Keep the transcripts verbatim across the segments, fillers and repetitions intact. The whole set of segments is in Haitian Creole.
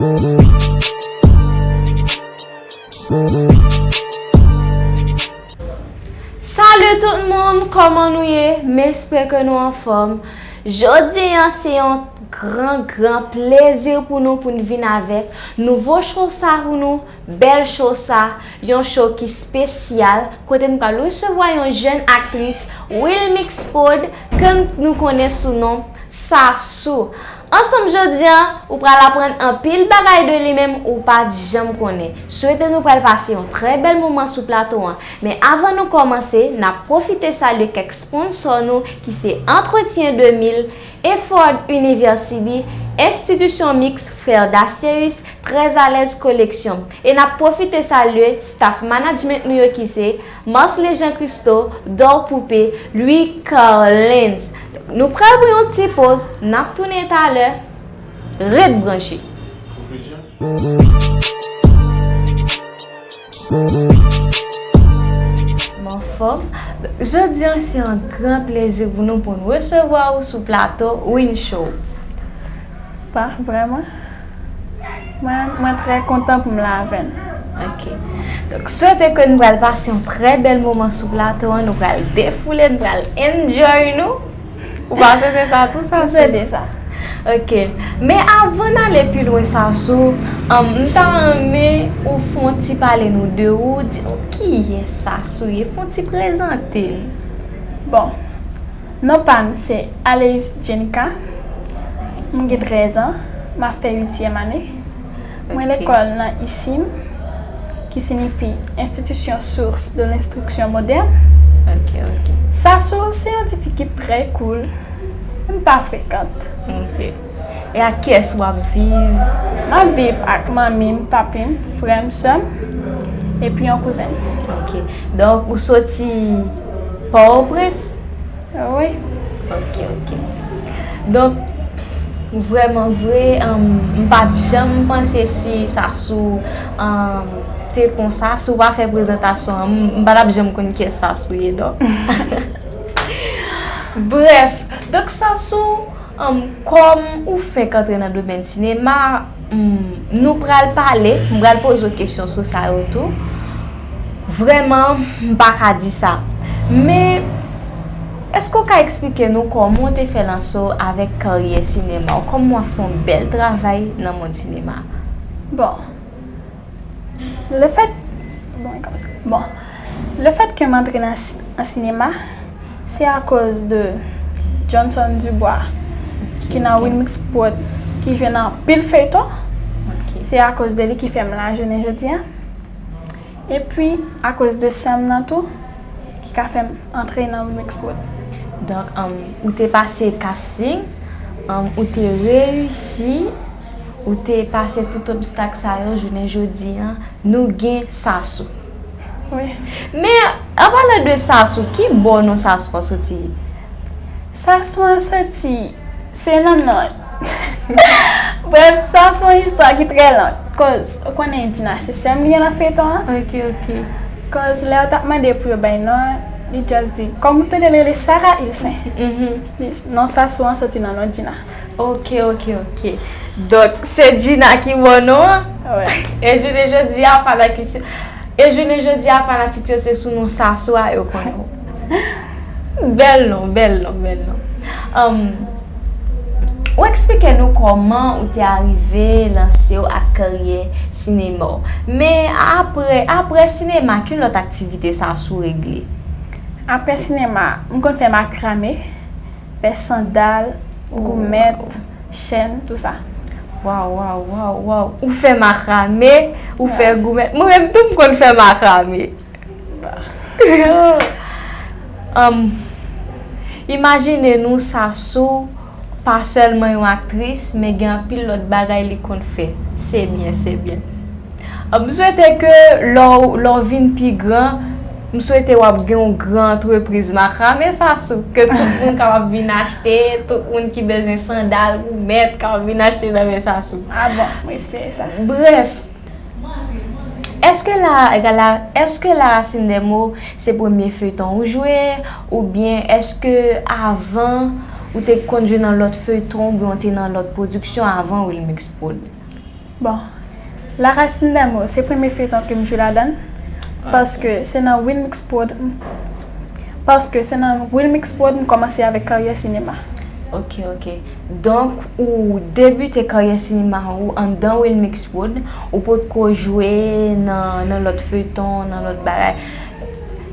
Salut tout moun, kòman nou ye? M espere ke nou anfòm. Jodi a se yon gran, gran plezi pou nou, pou n vin avèk nouvo show sa pou nou, bèl show sa, yon show ki espesyal, kote n pral resevwa yon jèn aktris Wilmix Prod, ke n- nou konnen sou non Sasou. Ansanm jodi a, ou pral aprann anpil bagay de li menm ou pa t janm konnen. Swete nou pral pase yon trè bèl moman sou plato an. Men avan nou kòmanse, n ap pwofite salye kèk sponsò nou ki se Entretien de mil, Efford University, Enstitisyon Miks Frè Dacéus, Très à l'aise Collection. E n ap pwofite salye staff management nou yo ki se Marcelin Jean Christo, Dor Poupée, Louis Carlens. Nou pral pran yon ti poz, n ap tounen talè. Ret branche. M anfòm. Jodi a se yon gran plezi pou nou pou n resevwa w sou plato Win Show. Pa vrèman. Mwen, mwen trè kontan pou m la avè n. Ok. Donk, swete ke n pral pase yon trè bèl moman sou plato an. Nou pral defoule, n pral enjoy nou. Ou pa swete sa tou, Sasou? M swete sa. Ok. Men avan n ale pi lwen, Sasou, um, m ta renmen ou fè yon ti pale nou de ou, di nou kiyès Sasou ye, fè yon ti prezante n. Bon, non pa m se Aleis Jenica. M gen trèz an. M ap fè uityèm ane. Mwen Ok. lekòl nan ISIM, ki siyifi Institution Source de l'Instruction Moderne. Ok, ok. Sasou se yon tifi ki trè cool. M pa frekant. Ok. E ak kiyès w ap viv? M ap viv ak manmi m, papi m, frè m, sè m, epi yon kouzen m. Ok. Donk, ou soti Pòtoprens? Wi. Ok, ok. Donk, vrèman vre, um, m pa t janm panse si Sasou, um, te konsa. Si w pa fè prezantasyon an, m, m pa t ap janm konn kiyès Sasou ye, non. Brèf, donk Sasou, um, kòm ou fenk antre nan domèn sinema, um, nou pral pale, m pral poze w kesyon sou sa yo tou. Vrèman, m pa ka di sa. Men, èske w ka eksplike nou kòman w te fè lanse w avèk karyè sinema w? Kòman w ap fè yon bèl travay nan mond sinema? Bon, le fèt, bon, kòmsi, bon, le fèt ke m antre nan si- an sinema, se akoz de Johnson Dubois, ki nan Ok. Wilmix Prod, ki jwe nan anpil feyton. Ok. Se akoz de li ki fè m la jounen jodi a. Epi, akoz de sè m nan tou, ki ka fè m antre nan Wilmix Prod. Donk, um, ou te pase casting, um, ou te reyisi, ou te pase tout obstak sa yo, jounen jodi a, nou gen Sasou. Wi. Men, an palan de Sasou, ki bò non Sasou an soti? Sasou an soti, se nan non. Brèf, sa se yon istwa ki trè long. Koz, ou konnen Djina se sè m li ye nan feyton an. Ok, ok. Koz, lè yo t ap mande pou yo bay non an, li just di, kòm ou tande l rele Sarah Ilsen. Mhm. Li, non Sasou an soti nan non Djina. Ok, ok, ok. Donk, se Djina ki ba w non an? Wi. E jounen jodi a, fanatik, e jounen jodi a, fanatik yo se sou non Sasou a yo konnen w. Bèl non, bèl non, bèl non. Um, ou eksplike nou kòman ou te arive lanse w ak karyè sinema w. Men apre, apre sinema, ki lòt aktivite Sasou regle? Apre sinema, m konn fè makrame, fè sandal, Oh, goumèt, wow. Chèn, tou sa. Waw, waw, waw, waw. Ou fè makrame, ou fè Waw. Goumèt. Mwen menm tou m konn fè makrame. Bah. Um, imajine nou Sasou pa sèlman yon aktris, men gen anpil lòt bagay li konn fè. Se byen, se byen. M swete ke lè w, lè w vin pi gran, m swete w ap gen yon gran antrepriz makrame Sasou, ke tout moun kapab vin achte, tout moun ki bezwen sandal, goumèt, kapab vin achte nan men Sasou. Ah bon, m espere sa. Brèf, èske la, la, èske La Racine des Mots se premye feyton ou jwe, oubyen èske avan ou te konn jwe nan lòt feyton, oubyen ou te nan lòt pwodiksyon avan Wilmix Prod? Bon, La Racine des Mots se premye feyton ke m jwe ladan l, paske se nan Wilmix Prod m- paske se nan Wilmix Prod m kòmanse avèk karyè sinema. Ok, ok. Donk, ou debite karyè sinema ou anndan Wilmix Prod, ou potko jwe nan, nan lòt feyton, nan lòt bagay.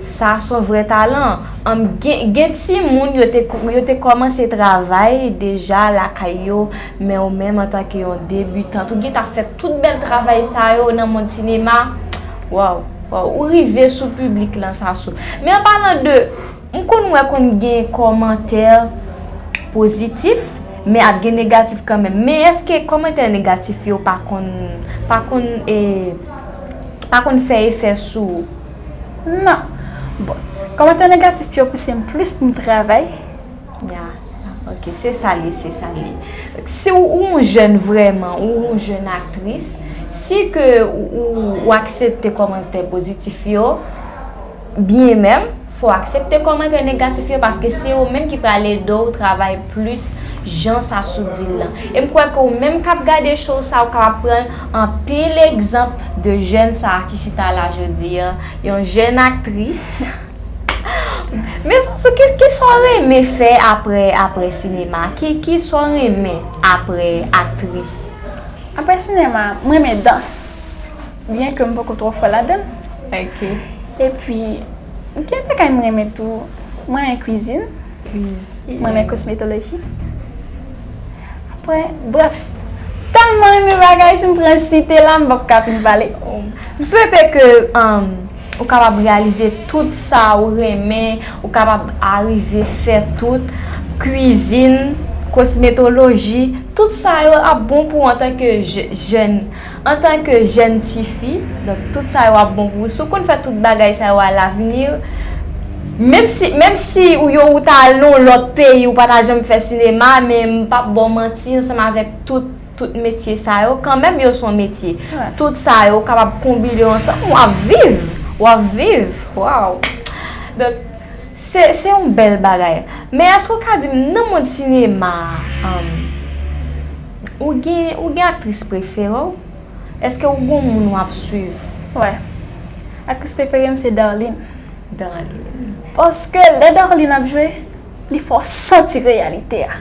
Sa se yon vrè talan. Ann, gen, gen timoun, yo te, yo te kòmanse travay deja lakay yo, men ou menm antanke yon debitant, ou gentan fè tout bèl travay sa yo nan mond sinema. Waw, waw, ou rive sou piblik lan, Sassou. Men an palan de, m konn wè konn gen kòmantè pozitif, men ap gen negatif kanmenm. Men èske kòmantè negatif yo pa konn, pa konn, e, pa konn fè efè sou ou? Non. Bon, kòmantè negatif yo pouse m plis pou m travay. Ya, ok, se sa l ye, se sa l ye. Si w, ou yon jèn vrèman, ou yon jèn aktris, si ke ou, ou, ou aksepte kòmantè pozitif yo, byen menm, fò w aksepte kòmantè negatif yo, paske se yo menm ki pral ede w travay plis jan Sassou di l lan. E m kwè ke ou menm k ap gade show sa, ou kapab pran anpil egzanp de jèn sa a ki chita la jodi a, yon jèn aktris. Men Sassou, ki, ki sa w renmen fè apre, apre sinema? Ki, ki sa w renmen apre aktris? Apre sinema, m renmen dans, byen ke m poko twò fò ladan l. Ok. Epi, m gen bagay m renmen tou. M renmen kwizin, m renmen kosmetoloji. Apre, brèf, tèlman renmen bagay, si m pran site la, m p ap ka fin pale. M swete ke um, ou kapab reyalize tout sa ou renmen, ou kapab arive fè tout, kwizin, kosmetoloji, tout sa yo ap bon pou ou antanke je- jèn, antanke jèn tifi. Donk, tout sa yo ap bon pou ou. Si w konn fè tout bagay sa yo alavni, menm si, menm si ou yo ou ta al nan yon lòt peyi, ou pa ta janm fè sinema, men m p ap ba w manti, ansanm avèk tout, tout metye sa yo, kanmenm yo se yon metye. Wi. Tout sa yo kapab konbine yo ansanm, w ap viv, w ap viv. Waw. Donk, se, se yon bèl bagay. Men èske w ka di m, nan mond sinema a, um, ou gen, ou gen aktris prefere w? Èske ou gen yon moun w ap swiv? Wi. Aktris prefere m se Darline. Darline. Paske lè Darline ap jwe, li fè w santi reyalite a.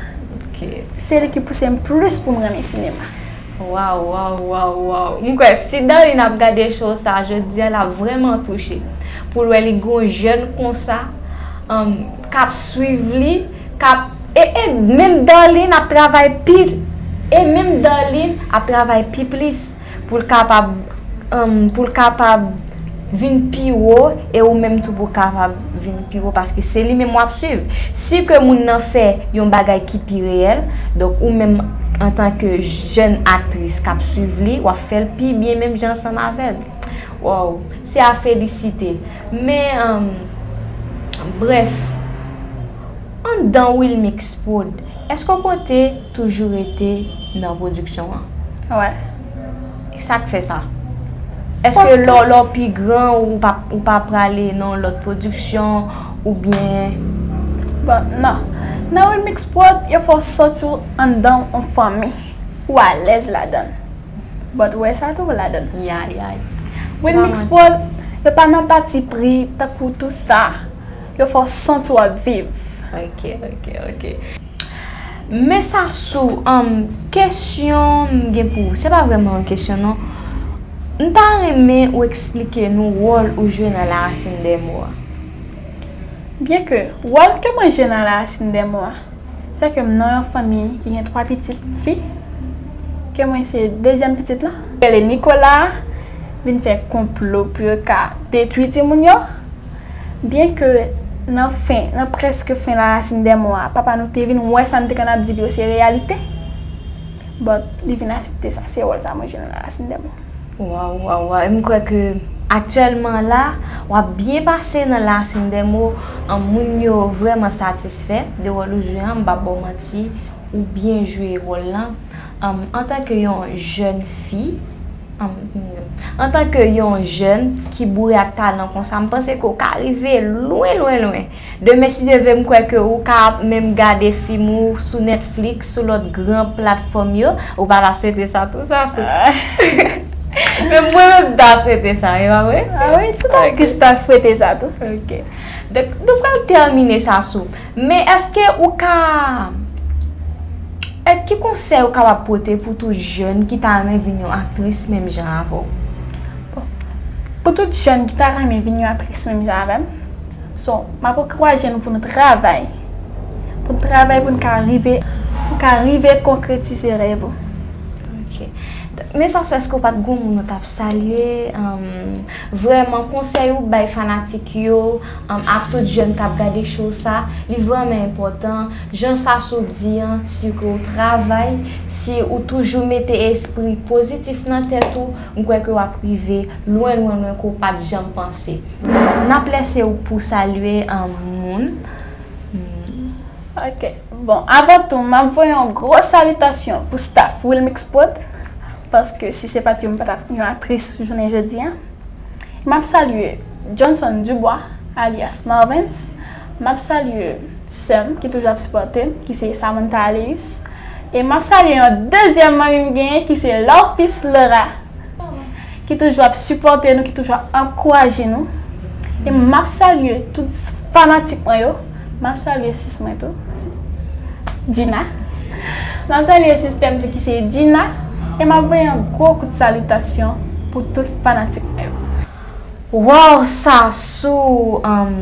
Ok. Se li ki pouse m plis pou m renmen sinema. Waw, waw, waw, waw. M kwè si Darline ap gade show sa jodi a, l ap vrèman touche. Pou l wè li gen yon jèn konsa, um, k ap swiv li, k ap, e, e menm Darline ap travay pi, e menm Darline ap travay pi plis pou l kapab, um, pou l kapab vin pi wo, e ou menm tou pou w kapab vin pi wo, paske se li menm w ap swiv. Si ke moun nan fè yon bagay ki pi reyèl, donk ou menm antanke jèn aktris k ap swiv li, w ap fè l pi byen menm jan ansanm avè l. Waw, se a felisite. Men, um, brèf, anndan Wilmix Prod, èske w konte toujou rete nan pwodiksyon an? Wi. Sa k fè sa? Èske lè w pi gran, ou pa, ou pa prale nan lòt pwodiksyon, oubyen? Bon, non. Nan Wilmix Prod, yo fè w santi w anndan yon fanmi. Ou alèz ladan l. But ou wè sa tou ladan l. Ya, ya. Wilmix Prod, yo pa nan pati pri tankou tou sa. Yo fè w santi w ap viv. Ok, ok, ok. Men Sassou, um, kesyon m gen pou ou, se pa vrèman yon kesyon non. M ta renmen ou eksplike nou wòl ou jwe nan La Racine des Mots a. Byen ke wòl ke mwen jwe nan La Racine des Mots a, se ke m nan yon fanmi ki gen twa pitit fi, ke mwen se dezyèm pitit lan. Rele Nicolas vin fè konplo pou yo ka detwi timoun yo. Byen ke nan fen, nan prèske fen La Racine des Mots a, papa nou te vin wè sa n te konn ap di l yo se reyalite, but li vin aksepte sa, se wòl sa mwen jwe nan La Racine des Mots. Waw, waw, waw. E m kwè ke aktyèlman la, w ap byen pase nan La Racine des Mots, an, moun yo vrèman satisfè de wòl ou jwe an, m p ap ba w manti, ou byen jwe wòl lan. An, antanke yon jèn fi, Antanke yon jèn ki boure ak talan konsa, m panse ke w ka rive lwen, lwen, lwen. Demen, si Dye vle, m kwè ke ou ka menm gade fim ou sou Netflix, sou lòt gran platfòm yo. Ou pa ta swete sa tou, Sassou? Men mwen menm, m ta swete sa, e pa vre? Ah wi, tout artis ta swete sa tou. Ok. Donk, nou pral tèmine, Sassou. Men èske ou ka, e ki konsèy ou kapab pote pou tout jèn ki ta renmen vin yon aktris menm jan avè w? Bon, pou tout jèn ki ta renmen vin yon aktris menm jan avè m, so, m ap ankouraje nou pou nou travay. Pou nou travay, pou nou ka rive, pou nou ka rive konkretize rèv ou. Ok. Men Sassou, èske w pa t gon moun ou t ap salye? Vrèman, konsèy ou bay fanatik yo, ak tout jèn k ap gade show sa, li vrèman enpòtan. Jan Sassou di an, si ke w travay, si ou toujou mete espri pozitif nan tèt ou, m kwè ke w ap rive lwen, lwen, lwen ke w pa t janm panse. N ap lese w pou w salye moun. Ok. Bon, avan tou, m ap voye yon gwo salitasyon pou staff Wilmix Prod, paske si se pa t yo, m pa t ap yon aktris jounen jodi a. M ap salye Johnson Dubois, alyas Marvens. M ap salye sè m ki toujou ap sipòte m, ki se Samantha Aleus. E m ap salye yon dezyèm manmi m genyen, ki se Lawfis Laura, ki toujou ap sipòte nou, ki toujou ap ankouraje nou. E m ap salye tout fanatik mwen yo. M ap salye sis mwen tou, Gina. M ap salye sistè m tou ki se Gina. E m ap voye yon gwo kout salitasyon pou tout fanatik mwen yo. Wow, Sassou, um,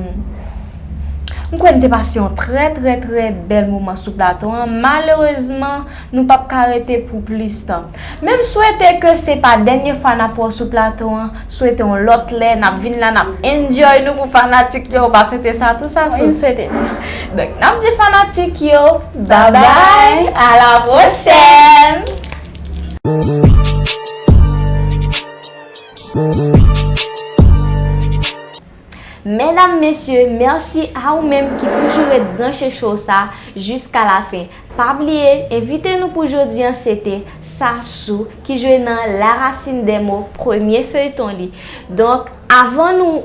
m kwè n te pase yon trè, trè, trè bèl moman sou plato an. Malerezman, nou p ap ka rete pou plis tan. Men m swete ke se pa dènye fwa n ap wè w sou plato an. Swete yon lòt lè, n ap vin la, n ap enjoy nou pou fanatik yo. Ou pa swete sa tou, Sassou? Wi, m swete. Donk, n ap di fanatik yo, babay, babay, a la pwochèn! Medam, mesye, mèsi a ou menm ki toujou ret branche show sa jiska la fen. Pa bliye, envite nou pou jodi an se te Sassou ki jwe nan La Racine des Mots, premye feyton li. Donk, avan nou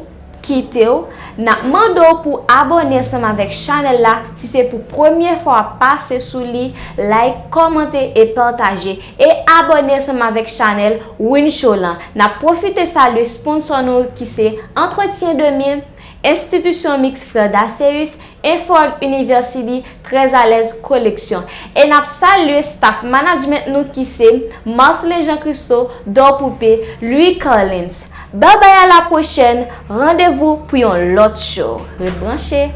kite w, n ap mande w pou abòne ansanm avèk chanèl la si se pou premye fwa w ap pase sou li, like, kòmante e pataje. E abòne ansanm avèk chanèl Win Show lan. N ap pwofite salye sponsò nou ki se Entretien de mil, Enstitisyon Mix Frè Daceus, Enford University, Très à l'aise Collection. E n ap salye staff management nou ki se Marcelin Jean Christo, Dor Poupée, Louis Carlins. Babay, a la pwochèn, randevou pou yon lòt show. Ret branche!